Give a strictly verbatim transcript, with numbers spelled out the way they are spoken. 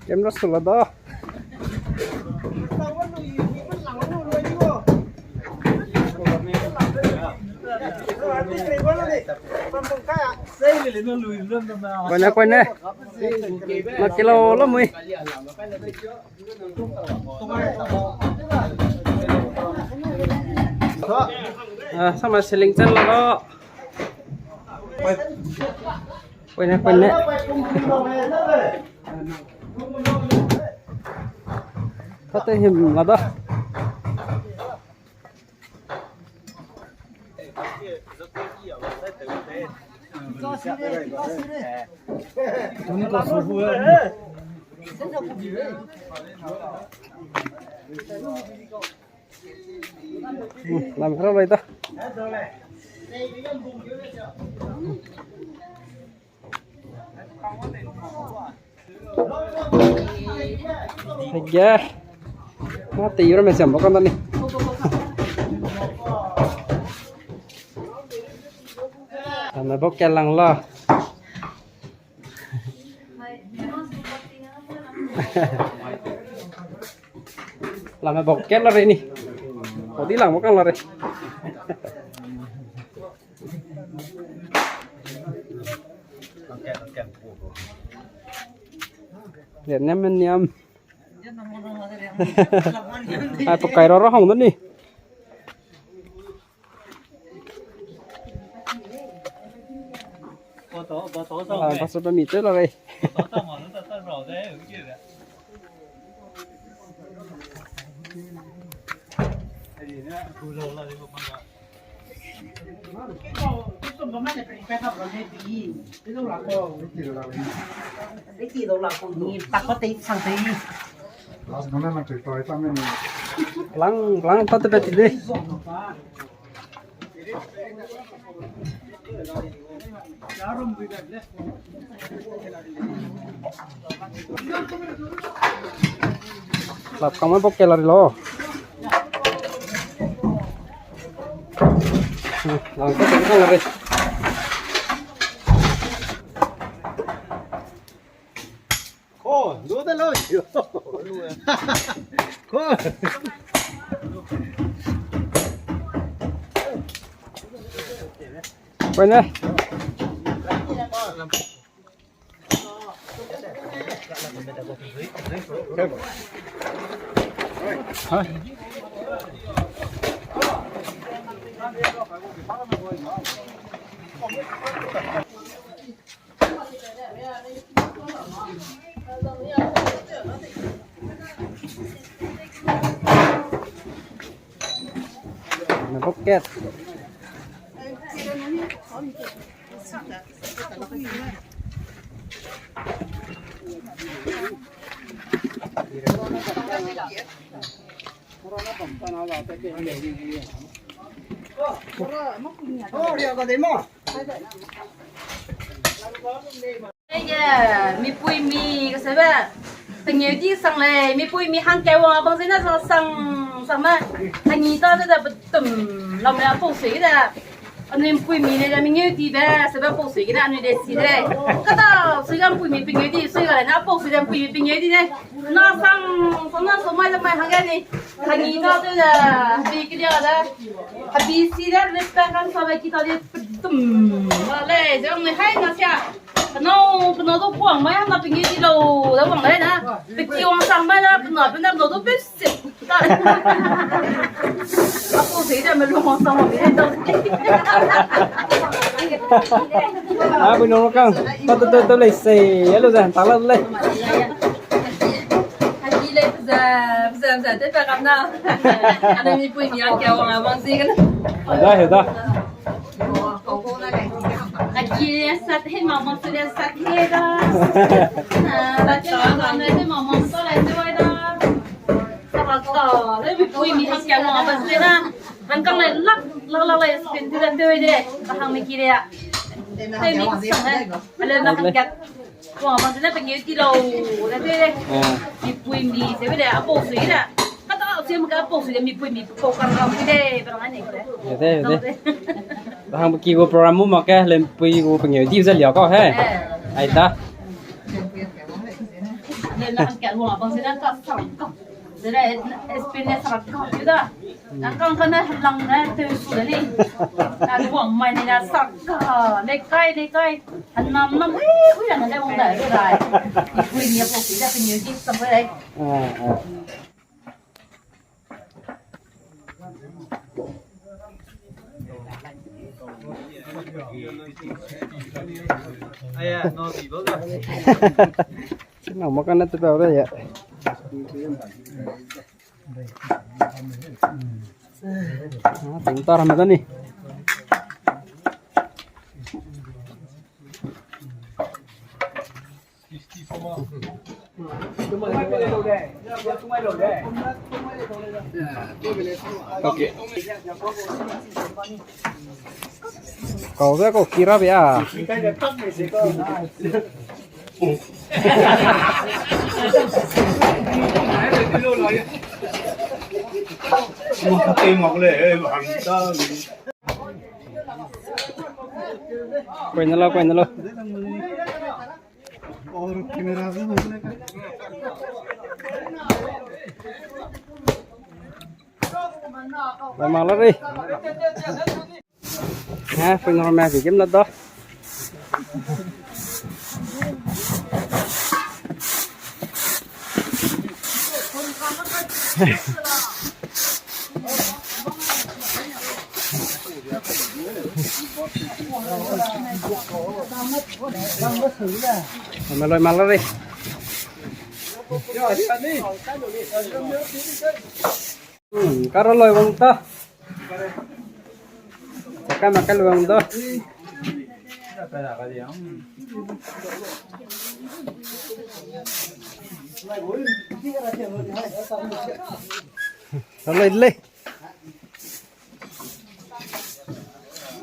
Camera sula da. Koine, koine. Na kilo la mui. Ah, sama selling chan la da. Koine, koine. Kate him la da. Hmm, lam kra lai da. Hege. Ma te yura me siam bakang da ni. Tame bok kelang la. Lame bok kel la re ni. Kodi lang mo kang la re. Re niam niam. Ai, pa kai ra ra hong da ni. Ah, pastor pa mi te la re. Lang, lang, pa te pa ti de. Lap kang ma bok ke la ri lo. Hmm, lang ke teng kang la ri. Ko, lu de lo. Ko. Koine. Na bucket. Ye, mipui mi, kasebe, pengeu di sang lei, mipui mi hangke wang abang zene sang, sang, sang me, hangi ta de de betum, lam le apau sui de. Anui mpui mi ne de mengeu di be, sebe pau sui gene anui de si de lei. Kada, sui ga mpui mi pengeu di, sui ga le na pau sui de mpui mi pengeu di ne. Na sang, sang na so mai le mai hangge ni. Hangi ta de de, bi ke dia de. Abi si de, respect kan sa be ki ta de, tum. Ba lei, ze nui hai na sia. Penau, penau du kuang mai, hana pengeu di lau, da wang lei na. Peki wang sang mai na, penau, penau, penau du peusit. Apu sei da me lu wang sang wang mi da. A, bu nong kang, ta ta ta ta lei sei, ya lu zan, ta la lei. Hagi lei, peza, peza, peza, te pa kam na. Ana mipui mi a kia wang a wang si kan. Da, he da. Aki sat he mama sule sat he da. Sat he mama sule he mama sule he da. Sat ka le mipui mi hang kia mama sule na. Hang kang le lak lak lak le spin tu da tu de. Ka hang me ki de ya. Te mi sang he. Ale na hang kia. Wang ma zene pengeu ti lau, na te. Ah. Mipui mi, se be de, apau sui de. Kata, se me ka apau sui de, mipui mi, pau kang kang sui de, berang ane ko de. Ya de, ya de. Hang ki gu program mu mak ke, le mipui gu pengeu ti ze lia ko, he. Eh. Ai da. Le na kat wang bang se na ka sa ka. Zere experience sa ka da. Na kang ka na lang na te su de ni. Na wang mai ni na sa ka. Le kai le kai. Hanam nam ui ui na le wang da le dai. Ui ni po ki da ke ni ki sa bai dai. China mo kana te ba re ya. Ah, ting tar ma da ni. Kau be kau kira be a. Koi na lo, koi na lo. Bai ma la rei. Ha, pui nor ma bi gem la da. Maloi maloi. Hmm, kara loi wang ta. Saka ma ka loi wang da. Loi le.